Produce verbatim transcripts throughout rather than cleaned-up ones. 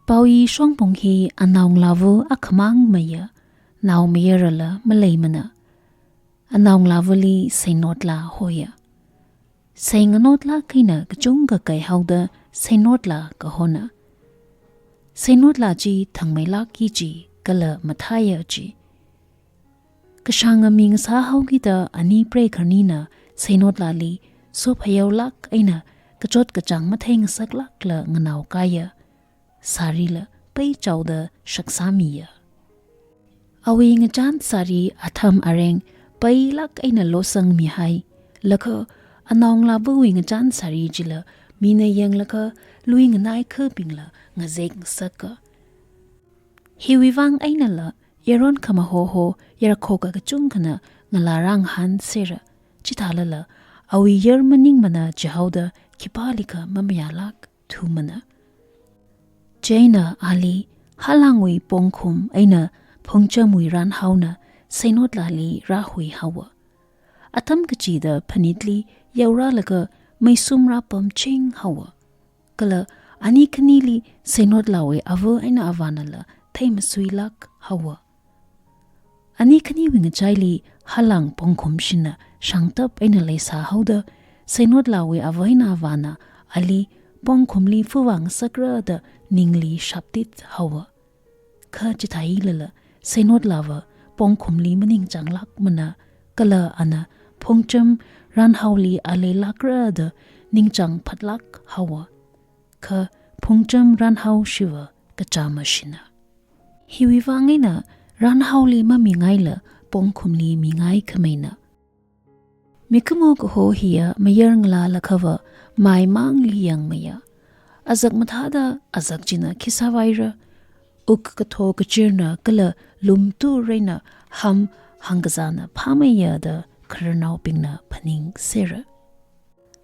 Paoyi shongpung hi anaongalāva akhamang maya, naomayarala maleimana. Anaongalāvali Seinotla hoya. Seinganotla kaina kachungkha kaihaoda Seinotla kahona. Seinotla chi thangmeilāki chi kala mathāya chi. Kashānga mi ngasāhaokida ani preikharnina Seinotlali sophayaolāk eina kachot kachāng matheingasaklākla nganaokaiya. Sarila peichaoda shaksāmiya. Awui ngachān sari atham areng peilāk eina losangmihai. Laga anaongalāvawui ngachān sari chila mina yanglaga lui nganai khabingla ngazek ngasaka. Hiwui vang einala yaron khamahoho yarkhoka kachungkhana ngalā rāngahān sera. Chithālala awui yar maningmana chihaoda khipālikha mamayālāk thumana. Chieina ali halangwui pongkhum eina phungchamwui ranhaona Seinotlali rāhuihaowa. Atam kachida phanitli yaorālaga meisum rāpamchinghaowa. Kala ani khanili Seinotlawui ava eina avānala theimasuilāk haowa. Ani khaniwui ngachaili halang pongkhumshina shāngtap eina leisāhaoda, Seinotlawui ava eina avāna ali pongkhumli phuvāngasakra da ningli shaptithaowa. Kha chithālala Seinotlava pongkhumli maningchānglākmana, kala ana phungcham ranhaoli aleilākra da ningchāng phatlāk haowa. Kha phungcham ranhao chiva kachāmashina. Hiwui vang eina ranhaoli mamingaila pongkhumli mingai khameina. Mikumo kaho hiya mayar ngalālakhava maimangli yangmaya. Azak mathāda azak china khi sāvaira. Uk katho kachirna kala lumtu reina ham hangkazāna phāmeiya da khararnaobingna phaningsera.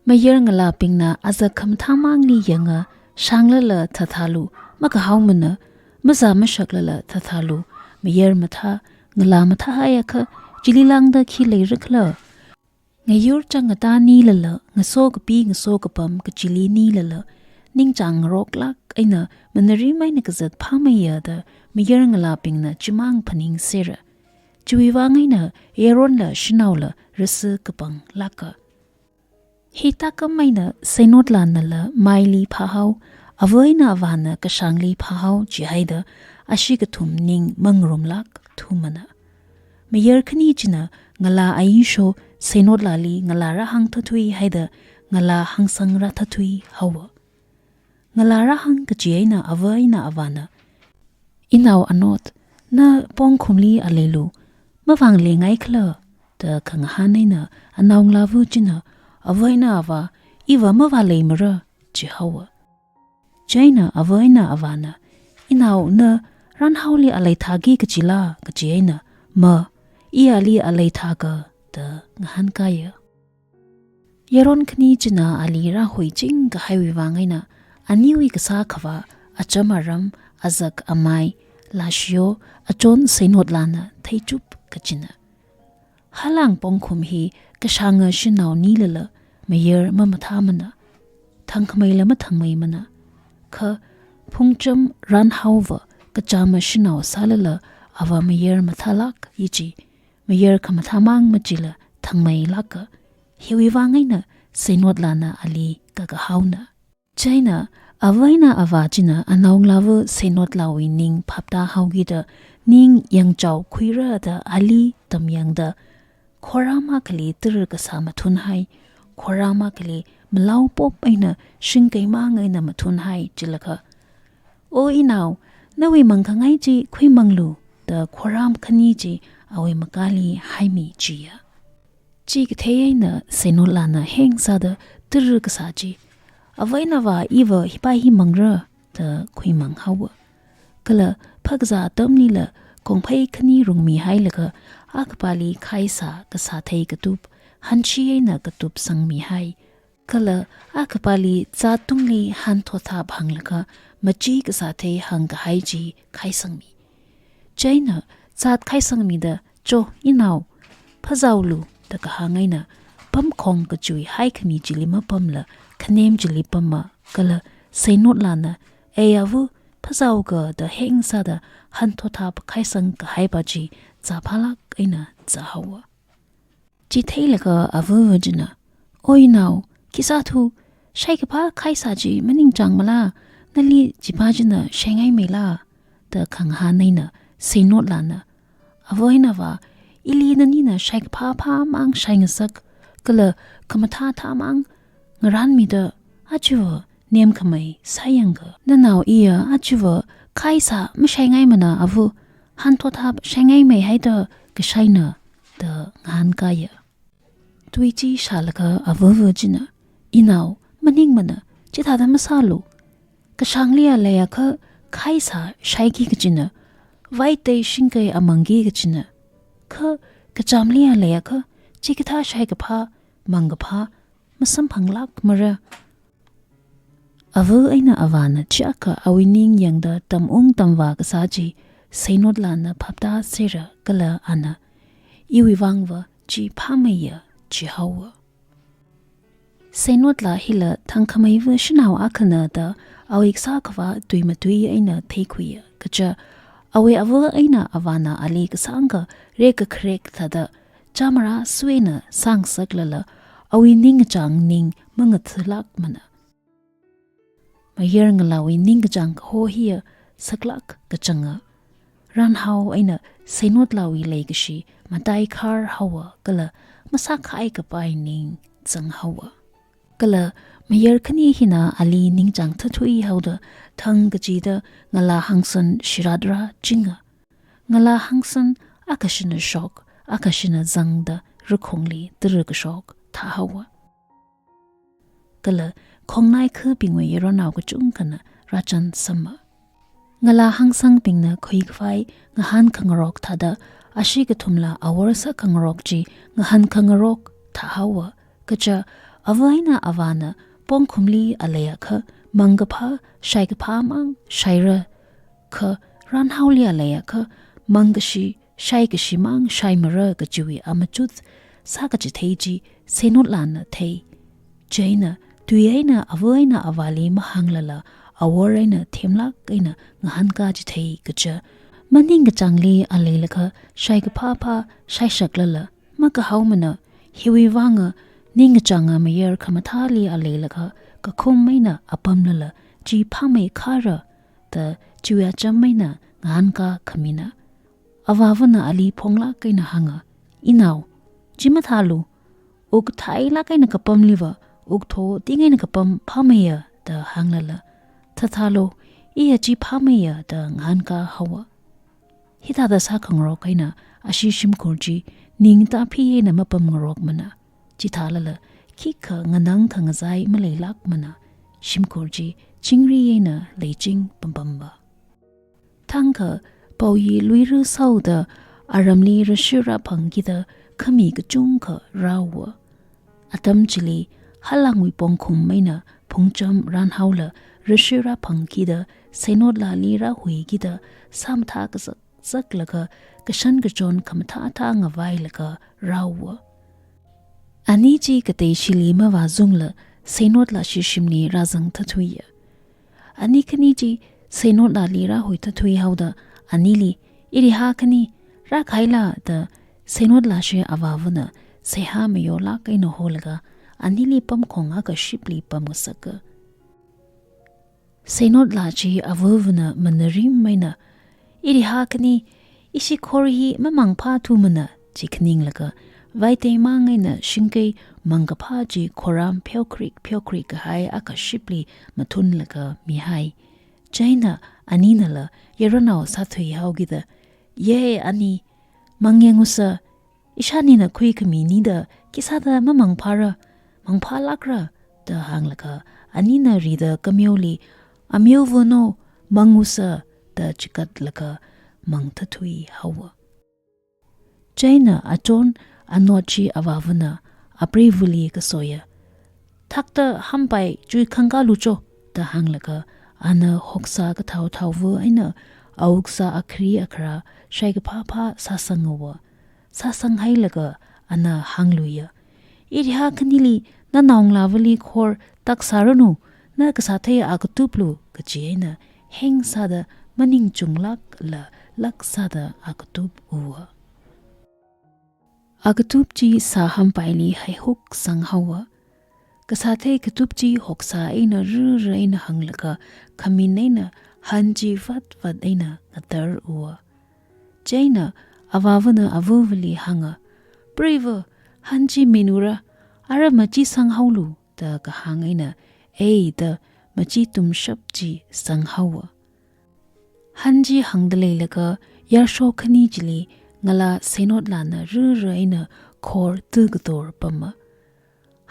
Mayar ngalābingna azak khamathāmangli yanga, shānglala thathālu, makahaomana, mazā mashaklala thathālu, mayar mathā, ngalā mathāhaiakha, chili lāngda khi leirakhala. Ngayur chang ngatā nilala, ngaso kapi ngaso kapam kachili nilala, ningchāng ngaroklāk eina manarim eina kazat phāmeiya da mayar ngalābingna chimang phaningsera. Chiwui vang eina yaronla shanaola rasi kapanglāka. Hi tākam eina Seinotlanala maili phāhao, ava eina avāna kashāngli phāhao chihaida ashi kathum ning mangarumlāk thumana. Mayar khani china ngalā ayisho Seinotlali ngalā rāhāng thathui haida ngalā hāngsang rāthathui haowa. Ngalā rāhāng kachi eina ava eina avāna, "Inao anot, na pongkhumli aleilu, mavānglengaikhala?" da khangahān eina anaongalāva china, "Ava eina avā, iva mavāleimara," chihaowa. Chieina ava eina avāna, "Inao na ranhaoli aleithāki kachila?" kachi eina, "Ma, i ali aleithāka," da ngahānkaiya. Yaron khani china ali rāhuiching kahaiwui vang eina, aniwui kasā khavā, acham aram, azak amai, lashio, achon Seinotlana theichup kachina. Halang pongkhum hi kashānga shanao nilala, mayar mamathāmana. Thangkhameila mathangmeimana. Kha phungcham ranhaova kachāma shanao sālala, ava mayar mathālāk ichi. Mayar khamathāmang machila thangmeilāka. Hiwui vang eina Seinotlana ali kakahaona. Chieina ava eina avā china anaongalāva Seinotlawui ning phaptāhaokida ning yangchaokhuira da ali tamyangda, khoram akhali tara kasā mathunhai, khoram akhali malao pop eina shingkeimang eina mathunhai chilaga, "O inao, nawui mangkhangai chi khuimanglu," da khoram khani chi awui makāli haimi chiya. Chi kathei eina Seinotlana heng sāda tara kasā chi, "Ava eina avā, iva hipa hi mangra," da khuimang haowa. Kala phākazā atamlila kongphei khani rungmihailaga, akapāli khaisā kasāthei katup, hanshi eina katup sangmihai. Kala akapāli zat tungli hanthotha phanglaga, machi kasāthei hāngkahai chi khaisangmi. Chieina zat khaisangmida, "Cho, inao, phāzaolu," da kahāng eina, pamkhong kachuihai khami chili mapamla, khanem chili pama, kala Seinotlana, "Ei ava, phazāuga da heng sāda hanthotap khaisang kahaipa chi zāphālāk eina zāhaowa. Chi theilaga avava china, "Oi nao, khisāthu, shaikaphā khaisā chi maningchāngmala, nali chipa china shaingaimeila?" da khangahān eina Seinotlana, "Ava eina avā, ili nanina shaikaphā phāmang shaingasak, kala khamathā thāmang ngaranmida, achiva nemkhamei sāyangga, nanao iya achiva khaisā mashaingaimana ava, hanthotap shaingaimeihaida kashaina," da ngahānkāya. Tui chi shālaga avava china, "Inao, maningmana, chithāda masālu. Kashāngliya leiakha khaisā shaiki kachina, vaitei shingkei amangki kachina, kha kachamliya leiakha chikathā shaikaphā mangkaphā masamphanglākmara." Ava eina avāna chiyākha awui ning yangda tamunga tamvā kasā chi Seinotlana phaptāsera kala ana, "Iwui vangva chi phāmeiya," jihaowa. Seinotla hila thangkhameiva shanao akhana da awui kasā khavā tui matui eina theikhuiya. Kaja awui ava eina avāna ali kasāngkha rekakharek thāda chamarā suina sāngasaklala awui ningkachāng ning mangathālākmana. Mayar ngalāwui ningkachāng kaho hiya saklāk kachanga. Ranhao eina Seinotlawui leikashi mataikhar haowa kala masākhai kapai ning zanghaowa. Kala mayar khani hina ali ningchāng thathui haoda thang kachida ngalā hangsan shiratra chinga. Ngalā hangsan akhashina shok, akhashina zangda rakhongli tara kashok thāhaowa. Kala khongnai khabingwui yaronao kachungkhana rāchān samma. Ngalā hangsangbingna khuikhavai ngahānkhangarok thāda ashi kathumla awor sākhangarok chi ngahānkhangarok thāhaowa. Kaja ava eina avāna pongkhumli aleiakha mangkaphā shaikaphāmang shaira, kha ranhaoli aleiakha mangkashi shaikashimang shaimara kajiwui amachut sākachithei chi Seinotlana thei. Chieina tui eina ava eina avāli mahānglala awor eina themlāk eina ngahānkachithei kaja maningkachāngli aleilaga shaikaphā phā shaishaklala makahaomana, hiwui vanga ningkachānga mayar khamathāli aleilaga kakhum eina apamlala chi phāmeikhara da chiwui acham eina ngahānkā khamina. Avāvana ali phonglāk eina hānga, "Inao, chi mathālu, wuk thailāk eina kapamliva wuk thoting eina kapam phāmeiya," da hānglala, "Thathālu, iya chi phāmeiya," da ngahānkā haowa. Hithāda sākhangarok eina ashi shimkhur chi ning tāphi eina mapamngarokmana. Chithālala khikha nganang khangazai maleilākmana. Shimkhur chi chingri eina leiching pampamva. Thangkha paoyi luira saoda aramli rashi rāphangkida khami kachungkha rāhaowa. Atam chili halangwui pongkhum eina phungcham ranhaola rashi rāphangkida Seinotlali rāhuikida sāmathā kazak zaklaga kashan kachon khamathā thā ngavailaga rāhaowa. Ani chi kateishili mavāzungla Seinotla shishimli rāzang thathuiya. Ani khani chi Seinotlali rāhui thathui haoda anili, "Iriha khani, rākahaila," da Seinotla shi avāvana seihā mayolāk eina holaga anili pamkhong akha shipli pamngasaka. Seinotla chi avāvana manarim eina, "Iriha khani, ishi khor hi mamangphāthumana," chi khaninglaga, vaiteimang eina shingkei mangkaphā chi khoram pheokrik pheokrik kahai akha shipli mathunlaga mihai. Chieina aninala yaronao sāthui haokida, "Ye ani, mangyāngusa, ishanina khuikhaminida khisāda mamangphāra, mangphālākra," da hānglaga, anina rida kameoli, "Ameovano, mangusa," da chikatlaga mangthathui haowa. Chieina achon anot chi avāvana apreivali kasoya. "Thakta hampai chui khangkalu cho," da hānglaga, ana hoksā kathao thaova eina awuksā akhri akhara shaikaphā phā sāsanghaowa. Sāsanghailaga ana hāngluiya, "Iriha khanili nanaongalāvali khor taksāranu, na kasāthei akatuplu," kaji eina heng sāda maningchunglākla lāk sāda akatup uwa. Akatup chi sā hampaili haihuk sanghaowa. Kasāthei katup chi hoksā eina rara eina hānglaga khamin eina han chi vatvat eina ngatar uwa. Chieina avāvana avavali hānga, "Preiva, han chi minura, ara machi sanghaolu," da kahāng eina, "Ei," da machi tumshap chi sanghaowa. Han chi hāngda leilaga yarshok khani chili ngalā Seinotlana rara eina khor tukator pama.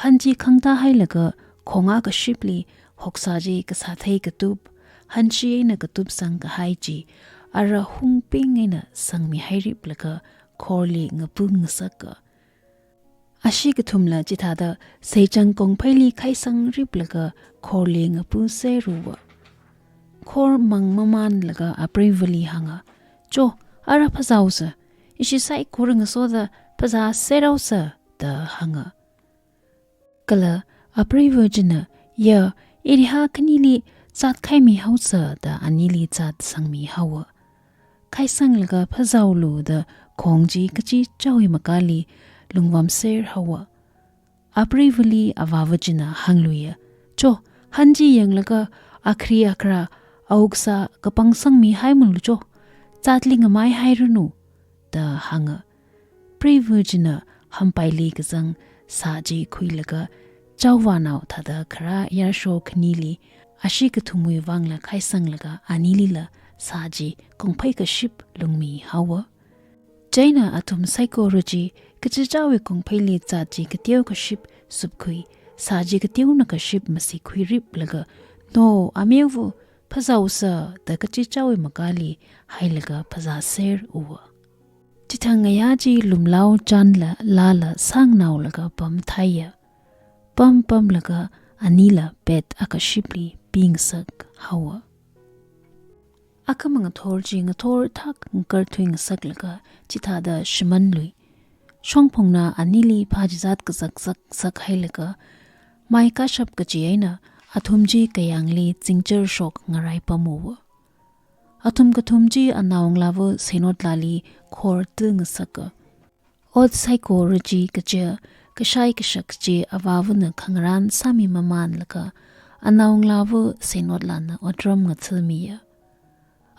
Han chi khangtā hailaga khonga kashipli hoksā chi kasāthei katup, hanshi eina katup sangkahai chi, ara hungping eina sangmihairiplaga khorli ngapu ngasaka. Ashi kathumla chithāda seichang kongpheili khaisangriplaga khorli ngapuser uwa. Khor mang mamanlaga apreivali hānga, "Cho, ara phazāosa, ishi saikora ngasoda phazāser haosa," da hānga. Kala apreiva china, "Ya, iriha khanili zat khaimihaosa," da anili zat sangmihaowa. Khaisanglaga phazāolu da khong chi kachichāwui makali lungvamser haowa. Apreivali avāva china hāngluiya, "Cho, han chi yanglaga akhri akhara auksa kapang sangmihaimalu cho, zatli ngamaihairanu," da hānga. Preiva china hampaili kazang sā chi khuilaga chaovānao thāda kharā yarshok khanili ashi kathumwui vangla khaisanglaga anilila sā chi kongphei kaship lungmihaowa. Chieina athum saikora chi kachichāwui kongpheili zat chi kateo kaship supkhui, sā chi kateona kaship masikhuiriplaga, "No, ameovu, phazāosa," da kachichāwui makali hailaga phazāser uwa. Chithang ngayā chi lumlao chanla lala sāngnaolaga pamthaiya. Pam pamlaga anila pet akashipli pingasak haowa. Akhama ngathor chi ngathor thak ngakarthui ngasaklaga chithāda shimānlui. Shongphungna anili phāchizat kazakzak sakhailaga, mai kashap kachi eina athum chi kayāngli zingchar shok ngarai pamuwa. Athum kathum chi anaongalāva Seinotlali khor tungasaka. Ot saikora chi kaja, kashai kashak chi avāvana khangarān sāmi mamanlaga, anaongalāva Seinotlana otram ngathāmiya.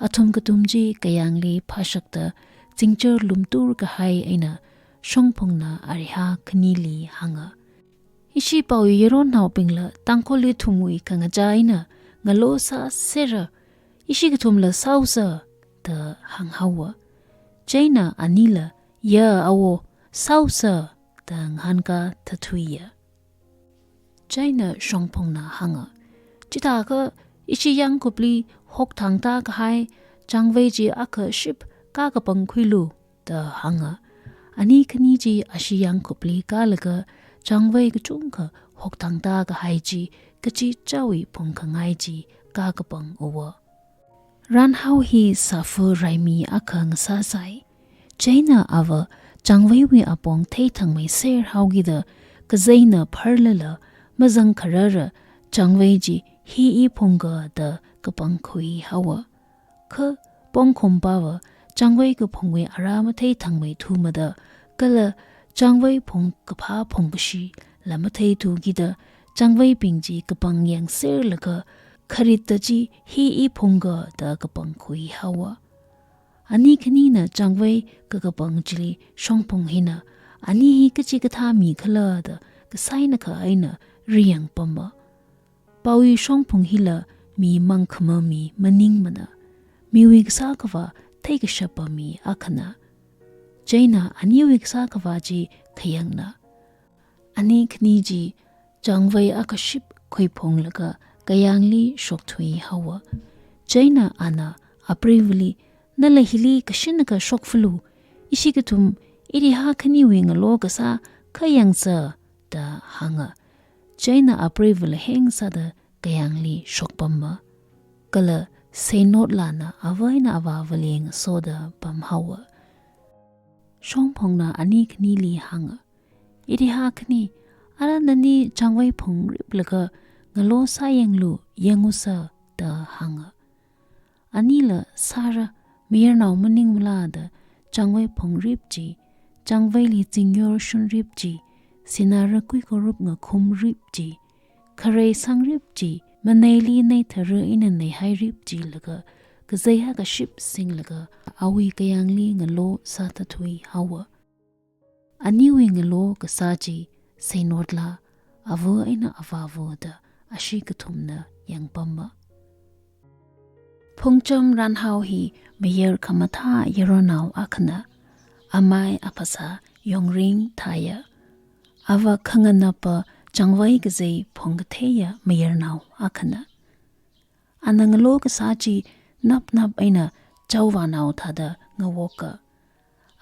Athum kathum chi kayāngli phāshakta zingchar lumtur kahai eina Shongphungna ariha khanili hānga, "Ishi Paoyuv yaronnaobingla Tangkhulli thumwui khangachā eina ngalo sāsera, ishi kathumla sāosa," da hānghaowa. Chieina anila, "Ya awo, sāosa," da ngahānkā thathuiya. Chieina Shongphungna hānga, "Chithākha ishi yangkupli hokthangta kahai changvei chi akha ship kakapangkhuilu," da hānga. Ani khani chi ashi yangkupli kālaga changvei kachungkha hokthangta kahai chi kachichāwui phungkhangai chi kakapang uwa. Ranhao hi sāfa raimi akha ngasāsai. Chieina ava changveiwui apong theithangmeiser haokida kazeina pharlala mazangkharara changvei chi hi i phungka da kapangkhui haowa. Kha pongkhumpava changvei kaphungwui ara matheithangmeithumada kala changvei phungkaphā phungkashila matheithukida changveibing chi kapang yangserlaga kharitta chi hi i phungka da kapangkhui haowa. Ani khanina changvei kakapang chili Shongphung hina ani hi kachikathā mi khala da kasainakha eina riyangpama. Paoyuv Shongphung hila mi mangkhama mi maningmana, miwui kasā khavā theikashapa mi akhana. Chieina aniwui kasā khavā chi khayangna. Ani khani chi changvei akha ship khuiphunglaga kayāngli shokthui haowa. Chieina ana apreivali, "Nala hili kashinakha shokfalu, ishi kathum iriha khaniwui ngalo kasā khayangsa," da hānga. Chieina apreivala heng sāda kayāngli shokpama. Kala Seinotlana ava eina avāvali ngasoda pamhaowa. Shongphungna ani khanili hānga, "Iriha khani, ara nani changvei phungriplaga ngalo sāyanglu, yangusa," da hānga. Anila sāra, mayarnao maningmala da changvai phungrip chi, changvaili zingyor shunrip chi, sinā rakui korup ngakhumrip chi, kharei sangrip chi, maneili nei thara eina neihairip chi laga, kazeiya kaship singlaga, awui kayāngli ngalo sāthathui haowa. Aniwui ngalo kasā chi seinotla, ava eina avāva da ashi kathumna yangpama. Phungcham Ranhao hi mayar khamathā yaronnao akhana, amai aphasā Yongring thāya. Ava khanganapa changvai kazei phungkatheiya mayarnao akhana. Ana ngalo kasā chi napnap eina chaovānao thāda ngawoka.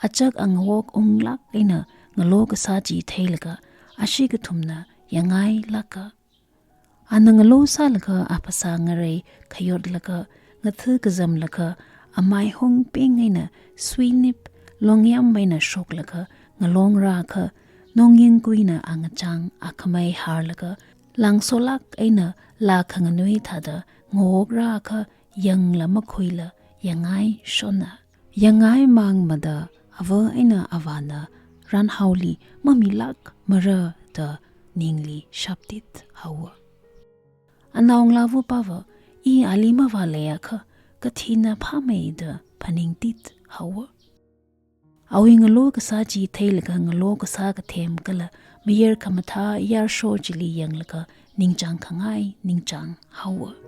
Achak angawok unglāk eina ngalo kasā chi theilaga ashi kathumna yangngailāka. Ana ngalo sālaga aphasā ngarei khayotlaga, ngatha kazamlaga, amai hungping eina suinip longyam eina shoklaga ngalongra kha, nongying kuina angachang akhamei harlaga, langsolāk eina laa khanganui thāda ngawokra kha, yangla makhuila yangngaishona. Yangngaimang mada ava eina avāna Ranhaoli mamilākmara da ningli shaptit haowa. Anaongalāva pava, i ali mavāleiya kha, kathina phāmei da phaningtit haowa. Awui ngalo kasā chi theilaga ngalo kasā kathem kala mayar khamathā yarsho chili yanglaga ningchāng khangai ningchāng haowa.